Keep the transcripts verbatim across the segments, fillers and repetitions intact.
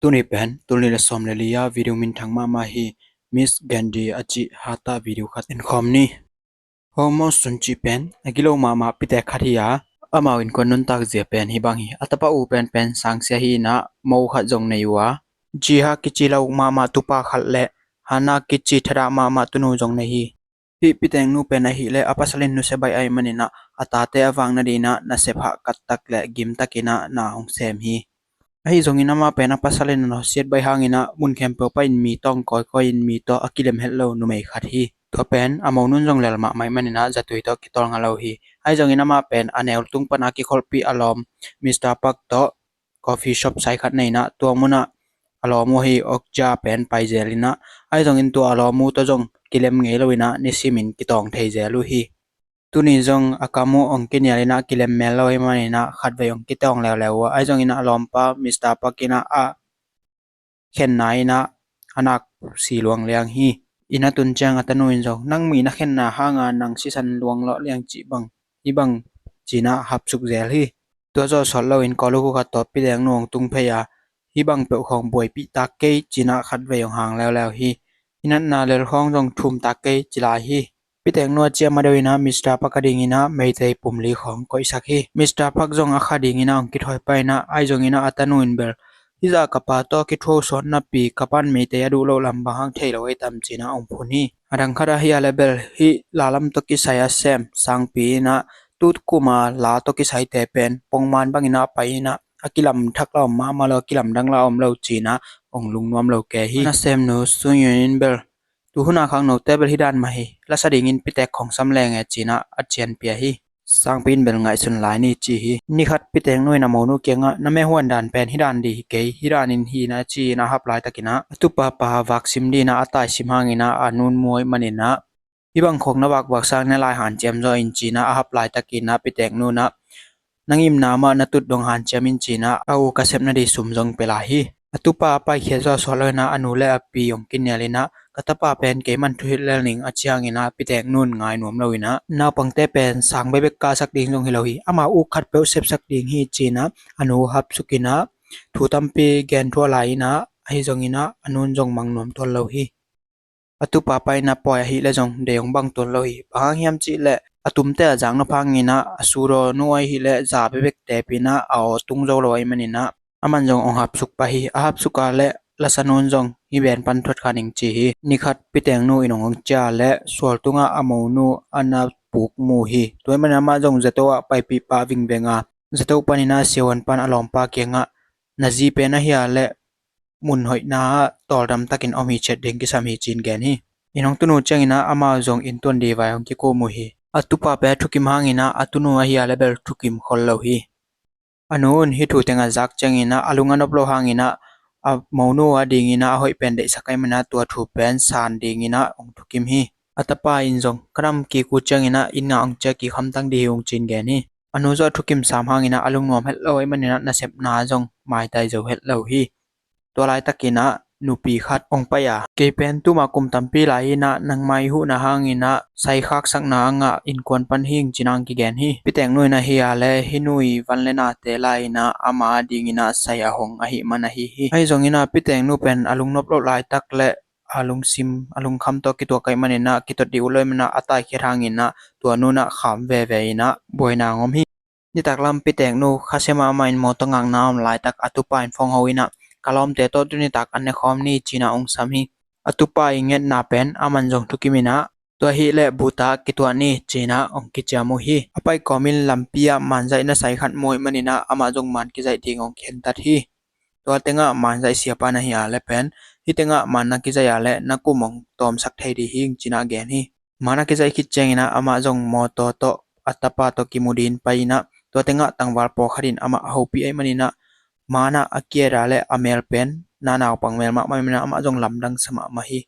Tuni pen tulni le sawm le li a video minthang mahmah hi. Miss Gandhi a cih hata video khat en khawm ni. Hormones sun cih pen a gilo mahmah pitek khat hi a, amau innkuan nuntak zia pen hih bang hi. A tapa u pen pen sangsia hi inah mo khat zong nei uh a, Jiha kici lo mahmah tupa khat le Hana kici thadah mahmah tunu zong nei hi. Hih piteknu pen ahih leh a pasal in nusia baih ahih maninah a tate a vak nadinah nasep hahkat tak le gimtak inah na hong sem hi. Ahi zongin amah pen a pasal in a nusiat baih hanginah mun khempeuh pahin mi tawh kawikawi in mi tawh a kilem het lo numei khat hi. Tua pen a monun zong lel mahmah ih maninah zatui tawh kitawlnga lo hi. Ahi zongin amah pen a neu tung pana kikholhpih a lawm Mister Park tawh coffee shop sai khat nei inah tua munah a lawm uh hi Okja pen pai zel inah, ahi zongin tua a lawm uh tawh zong kilem ngei lo inah nisimin kitawng thei zel uh hi. Tuni zong a kam uh hong kinial inah kilem mel lo hi maninah khatvei hong kitawng leuleu uh a, ahi zongin a lawmpa Mister Park inah a khenna inah a nak si luang liang hi. Inn a tun ciang a tanu in zong, "Nang mi na khenna hanga nang sisan luang lawh liang cih bang hi bang," cinah hapsuk zel hi. Tua zawh sawt loin kawluk uh khat tawh piteknu hong tung phei a, "Hih bang peuh khawng buaipih tak kei," cinah khatvei hong hang leuleu hi. "I natna lel khawng zong thum tak kei," ci lai hi. Piteknu a ciah ma deuh inah Mister Park a dinginah Meitei pumli khawng koihsak hi. Mister Park zong a kha dinginah hong kithawi pah inah, ahi zonginah a tanu in bel, "Hih zah ka pa tawh kithuah sawt napi ka pan Meitei a duh loh lam bang hang thei lo ei tam," cinah hong phun hi. A dang khat ahi a le bel hih la lam tawh kisai a sem sangpi inah tu kuma la tawh kisaite pen pongman banginah pai inah a kilam thak la om mahmah lo, a kilamdang la om lo cinah hong lungnuam lo kei hi. A nasemnu Sun Yun in bel, "Tu huna khang note bel hih dan mah hi, lasa dingin pitek khawng sam leng e," cinah a cianpia hi. Sangpi in bel, "Ngaihsun lai ni," ci hi. Nikhat piteknu in a monu kiangah, "Na meh huan dan pen hih dan dih hi kei, hih danin hi na," ci-in a hap laitakinah a tupa pa vaksim dinah a taisim hanginah a nun muai maninah, "Hih bang khawng na vakvak sang na lai hanciam zaw in," cinah a hap laitakinah piteknu inah, "Nang imna mah na tut dong hanciam in," cinah a u ka sepna dih sum zong pia lai hi. A tupa a paikhiat zawh sawt lo inah a nu le a pi hong kinial inah, "Ka tapa pen kei man thuhilh lel ning," a ci hanginah piteknu in ngai nuam lo inah, "Naupangte pen sang bekbek kahsak ding zong hi lo hi, ama u khatpeuh sepsak ding hi," cinah a nu hapsuk inah thu tampi gen thuah lai inah, ahi zonginah a nun zong mang nuam tuan lo hi. A tupa pa inah pawi ahih leh zong dei hong bang tuan lo hi. Bang hang hiam cih leh a tumte a zak nop hanginah a sudaw nu ahih leh za bekbek tep inah a aw tung zo lo ahih maninah aman zong hong hapsuk pah hi. A hapsuk a le lasa nun zong hih ben pan thuat kha ning ci hi. Nikhat piteknu in hong ciah le sual tungah a monu a na puk mu hi. Tua ahih manin amah zong zato ah paipih pah vingveng a, zato paninah siahuan pan a lawmpa kiangah, "Na zi pen ahi a le mun hoihna ah tawldam takin om hi ciat ding kisam hi," ci-in gen hi. Inn hong tun uh cianginah amau zong inn tuan dih vai hong kikum uh hi. A tupa pen a thukim hanginah a tunu ahi a le bel thukim khol lo hi. A nu in hih thu teng a zak cianginah a lung a nop lo hanginah a monu a dinginah a hoih pen deihsak ahih maninah tua thu pen san dinginah hong thukim hi. A tapa in zong, "Ka dam kik uh cianginah inn ngah hong ciah kik hamtang dih hi ung," ci-in gen hi. A nu zong a thukim sam hanginah a lungnuam het lo ahih maninah nasepna zong maitai zo het lo hi. Tua laitakinah nupi khat hong pai a, "Kei pen tuma kum tampi lai inah nangmah i huhna hanginah sai khaksakna a ngah innkuan pan hing," cinah hong kigen hi. Piteknu in ahi a le hih nu i van le nate lai inah ama a dinginah sai a hong ahih man ahi hi. Ahi zonginah piteknu pen a lungnop loh laitak le a lungsim a lungkham tawh kituak ahih maninah kitot dih uh lo ahih maninah a taikhiat hanginah tua nu inah kham veve inah buaina hong om hi. Nitak lam piteknu khasia mahmah in mawtaw ngakna a om laitak a tupa in phone ho inah, "Ka lawmte tawh tunitak an ne khawm ni," cinah hong sam hi. A tupa i ngetna pen aman zong thukim inah, "Tua ahih leh buta kituah ni," cinah hong kiciam uh hi. A pai kawmin lampi ah manzaih na sai khat mu ahih maninah amah zong man kizaih ding hong khentat hi. Tua tengah manzaih siapa na hi a le pen, "Hih tengah man na kizaih a le na kum hong tawmsak thei dih hing," cinah gen hi. Man a kizaih khit cianginah amah zong mawtaw tawh a tapa tawh kimu dingin pai inah, tua tengah tangval pawlkhat in amah a hopih ahih maninah man ah a kiet a le a mel pen na naupang mel mahmah ahih maninah amah zong lamdang sa mahmah hi.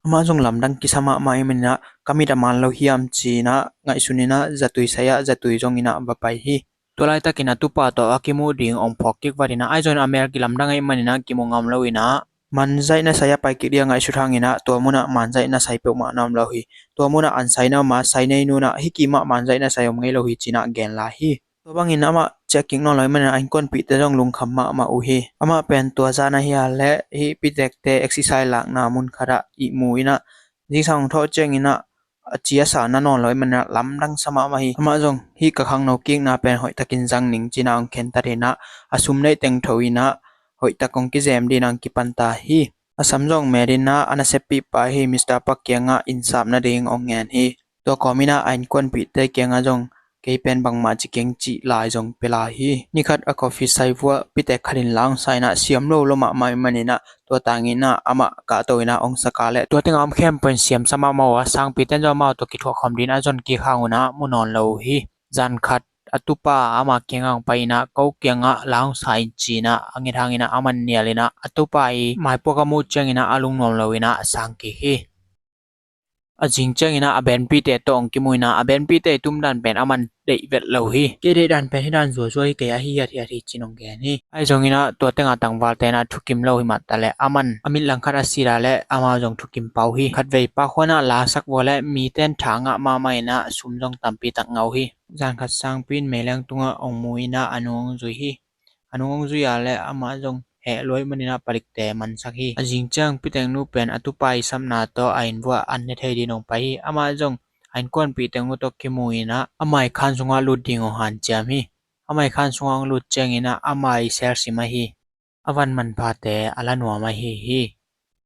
Amah zong lamdang kisa mahmah ahih maninah, "Ka mit a man lo hiam?" cinah ngaihsun inah zatui sai ah zatui zong inah va pai hi. Tua laitakin a tupa tawh a kimuh ding hong phawk kik vat inah, ahi zongin a mel kilamdang ahih maninah kimu ngam lo inah, manzaih na sai a pai kik ding a ngaihsut hanginah tua munah manzaih na sai peuhmah na om lo hi. Tua munah an sai na om a, sai nei nu inah, "Hih kimah manzaih na sai om ngei lo hi," cinah gen lai hi. Tua bangin amah ciah kik nawn lo ahih manin a innkuanpihte zong lungkham mahmah uh hi. Amah pen tua zan ahi a leh hih pitekte exercise lakna mun khatah ihmu in ah zingsang hong thawh ciangin ah a ci a sa na nawn lo ahih manin ah lamdang sa mahmah hi. Amah zong hih ka khangno kikna pen hoihtakin zang ning ci-in ah hong khentat in ah a sum neih teng tho in ah hoihtak hong kizem dingin ah hong kipan ta hi. A sam zong met in ah a naseppihpa hi Mister Park kiangah insap nading hong ngen hi. Tua kawmin ah a innkuanpihte kiangah zong kei pen bangmah ci keng cih lai zong pia lai hi. Ni khat a coffee sai vuah pitek khat in la hong sa in ah siam lo lo mahmah ahih manin ah tua tangin ah amah kahto in ah hong sak a leh tua tengah om khempeuh in siamsa mahmah uh a, sangpite in zong amau tawh kithuah khawm dingin a zon kik hang un ah mu nawn lo uh hi. Zan khat a tupa ama kiangah hong pai in ah ko kiangah la hong sa in ci-in ah a nget hangin ah aman nial in ah a tupa i maipuak a muh ciangin ah a lungnuam lo in ah a sang kik hi. A zing ciangin ah a benpihte tawh hong kimu in ah a benpihte i tumdan pen aman deih vet lo hi. Kei deihdan pen hih dan zuazua hi kei a, hi hiathiat hi ci-in hong gen hi. Ahi zongin ah tua tengah tangvalte in ah thukim lo hi mah ta leh aman a mit langkhat a sit a leh amau zong thukim pah uh hi. Khatvei pa khuan ah la sak vua leh mite in tha ngah mahmah in ah sum zong tampi tak ngah uh hi. Zan khat sangpi in meileng tungah hong mu in ah a nung hong zui hi. A nung hong zui a leh amah zong heh lua ahih manin ah palikte mansak hi. A zing ciang piteknu pen a tupa i sapna tawh a inn vuah an ne thei dingin hong pai hi. Amah zong a innkuanpih teknu tawh kimu in ah ama i khan sungah lut ding hong hanciam hi. Ama i khan sungah hong lut ciangin ah ama i selsim ahi a van manphate a la nuam ahi hi.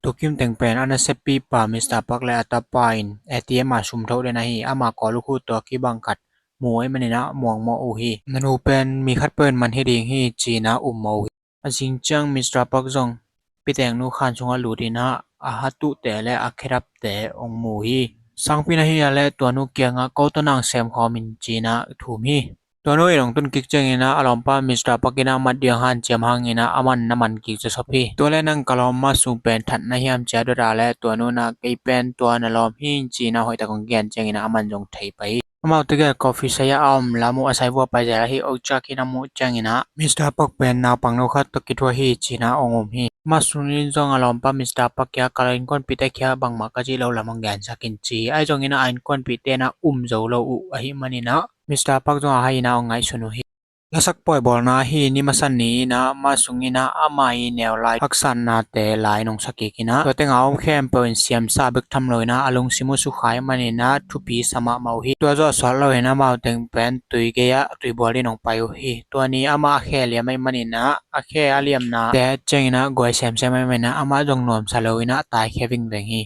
Tua kim teng pen a naseppihpa Mister Park le a tapa in A T M a sum thoh den ahi. Ama kawl uh khu tua kibang khat mu ahih manin ah muangmawh uh hi. Na nu pen mi khatpeuh in man hi ding hi ci-in ah ummawh uh hi. A zing ciang Mister Park zong piteknu khan sungah lut in ah a hatuhte le a khedapte hong mu hi. Sangpi in ahi a leh tua nu kiangah ko tawh nang sem khawm in ci-in ah thum hi. Tua nu in hong tun kik ciangin ah a lawmpa Mister Park in ah mat ding hanciam hangin ah aman na man kik zawsop hi. Tua leh nang ka lawm Masung pen that na hiam ci-in a dot a leh tua nu in ah kei pen tua na lawm hi ci-in ah hoihtak hong gen ciangin ah aman zong thei pah hi. Amaute gel coffee sai-ah a om lam uh a sai vua pai zel ahi Ochak in a muh ciangin ah Mister Park pen naupangno khat tawh kithuah hi ci-in ah hong um hi. Masung in zong a lawmpa Mister Park kiangah ka innkuanpihte kiangah bangmah ka cih loh lam hong gensak in ci hi. Ahi zongin ah a innkuanpihte in ah um zo lo uh ahih manin ah Mister Park zong a hai in ah hong ngaihsun uh hi. Lasak pawi bawlna ahi ni masa ni in ah Masung in ah ama i neu lai haksatnate la in hong sa kik in ah tua tengah a om khempeuh in siamsa bek tham lo in ah a lungsim uh sukha ahih manin ah thupi sa mahmah uh hi. Tua zawh suak lo in amau teng pen tui gei-ah tui bual dingin hong pai uh hi. Tua ni amah a khe liam ahih manin ah a khe a liamnate ciangin ah guai semsem ahih manin ah amah zong nuamsa lo in ah taikhia vingveng hi.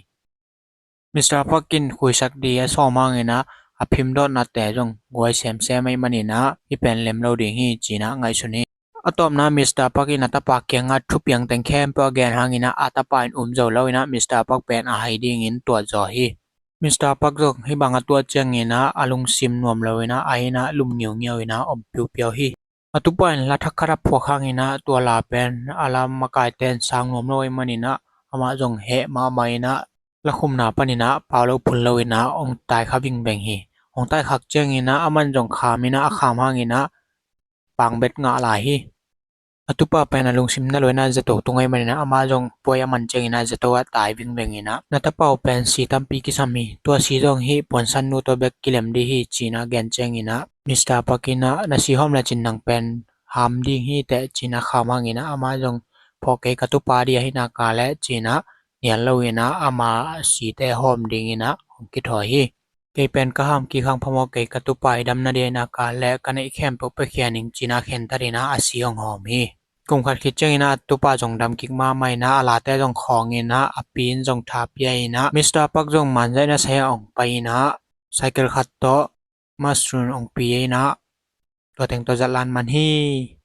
Mister Park in khuisak ding a sawm hangin ah a phim dawtnate zong guai semsem ahih manin ah hih pen lem lo ding hi ci-in ah ngaihsun hi. A tawpna Mister Park in a tapa kiangah thupiang teng khempeuh a gen hangin ah a tapa in um zo lo in ah Mister Park pen a hai dingin tuat zaw hi. Mister Park zong hih bang a tuat ciangin ah a lungsim nuam lo in ah a inn ah lum ngiungiau in ah om piupiau hi. A tupa in la thak khat a phuak hangin ah tua la pen a la makaite in sang nuam lo ahih manin ah amah zong heh mahmah in ah lakhumna panin ah pau lo phul lo in ah hong taikha vingveng hi. Hong taikhak ciangin ah aman zong kham in ah a kham hangin ah pangbet ngah lai hi. A tupa pen a lungsim na lo in ah zato tung ahih manin ah amah zong puai a man ciangin ah zato ah tai vingveng in ah na tapa uh pen si tampi kisam hi. Tua si zong hih puansan nu tawh bek kilem ding hi ci-in ah gen ciangin ah Mister Park in ah na si hawm lecin nang pen ham ding hi teh ci-in ah kham hangin ah amah zong phawk kei ka tupa ding ahi nak leh ci-in ah nial lo in ah ama site hawm dingin ah hong kithawi hi. Kei pen ka ham kik hang phamawh kei ka tupa i dam nading ahi nak leh ka neih khempeuh pekhia ning ci-in ah khentat in ah a si hong hawm hi. Kum khat khit ciangin ah a tupa zong dam kik mahmah in ah a late zong khawng in ah a pi in zong tha pia in ah Mister Park zong manzaihna sai-ah hong pai in ah cycle khat tawh Masung hong pi in ah tua teng tawh zat lan man hi.